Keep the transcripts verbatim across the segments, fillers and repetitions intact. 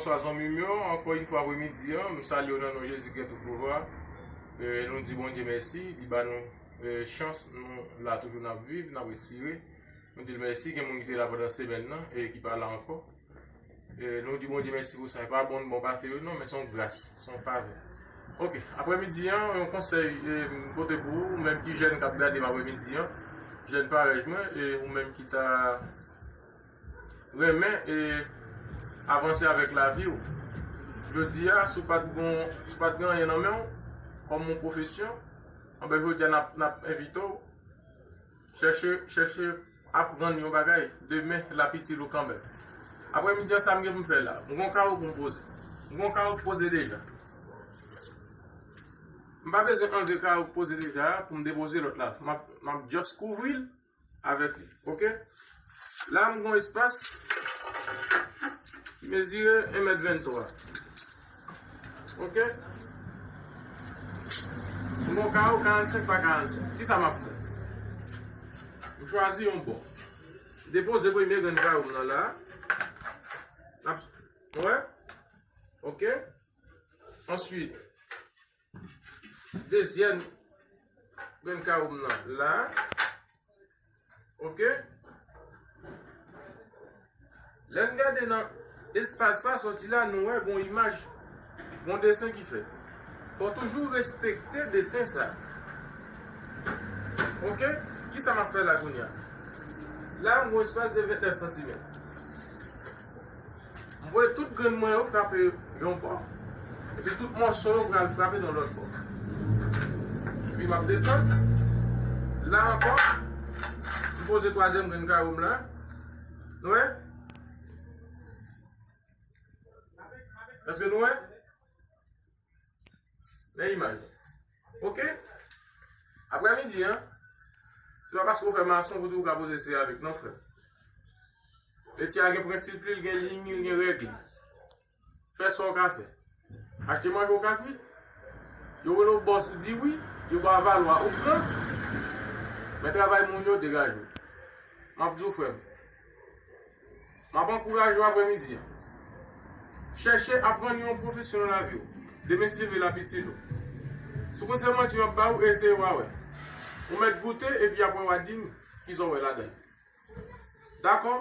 Bonswa zanmi m yo, ankò yon fwa apremidi an, m salye w nan non Jezi ki gen tout pouvwa. E, nou di Bondye mèsi, li ba nou, e, chans, nou la toujou n ap viv, n ap respire. Nou di l mèsi, gen moun ki te la pandan semèn nan e ki pa la ankò. E, nou di Bondye mèsi pou sa. E pa bon n bon pase yo non, men se yon gras, se yon favè. Ok, apremidi an, yon konsèy, e, m pote pou ou, ou menm ki jèn k ap gade m apremidi an, jèn parèy mwen, e ou menm ki ta renmen e avanse avèk lavi w. Jodi a, si w pa t gon, si w pa t gen anyen nan men w, kòm yon pwofesyon, anben jodi a n ap, n ap envite w chèche, chèche aprann yon bagay. Demen, l ap itil ou kanmenm. Apremidi an, sa m gen pou m fè la? M gon kawo pou m poze. M gon kawo poze deja. M pa bezwen anlve kawo poze deja a pou m depoze lòt la. M ap, m ap just kouvri l avèk li. Ok? La, m gon espas ki mezire en mèt venntwa. Ok? M gon kawo karannsenk pa karannsenk. Kisa m ap fè? M chwazi yon bò. Depoze premye grenn kawo m nan la. N ap, nou wè? Ok? Answit, dezyèm grenn kawo m nan la. Ok? Lè n gade nan espas sa soti la, nou wè gon imaj, gon desen ki fèt. Fò toujou respekte desen sa. Ok? Kisa m ap fè la kounye a? La, m gon espas de vennèf santimèt. M voye tout grenn mwen yo frape yon bò. Epi tout mòso yo pral frape nan lòt bò. Epi m ap desann. La ankò, m poze twazyèm grenn kawo m la. Nou wè? Èske nou wè? Men imaj. Ok? Apremidi an, se pa paske w fè mason pou di w ka poze seramik non, frè. Metye a gen prensip li, l gen liy li, l gen règ li. Fè sa w ka fè. Achte manje w ka kwit. Yo rele w bòs, ou di wi. Yo ba w valwa, ou pran. Men travay moun yo degaje w. M ap di w, frè m, m ap ankouraje w apremidi an. Chèche aprann yon pwofesyon nan lavi w. Demen si Dye vle l ap itil ou. Si w konn se manti m ap ba w, eseye w a wè. Ou mèt goute epi apre w a di m kisa w wè ladan l. Dakò?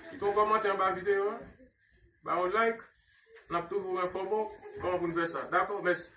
Kite yon kòmantè anba videyo a. Ba yon like. N ap toujou enfòme w kòman pou n fè sa. Dakò? Mèsi.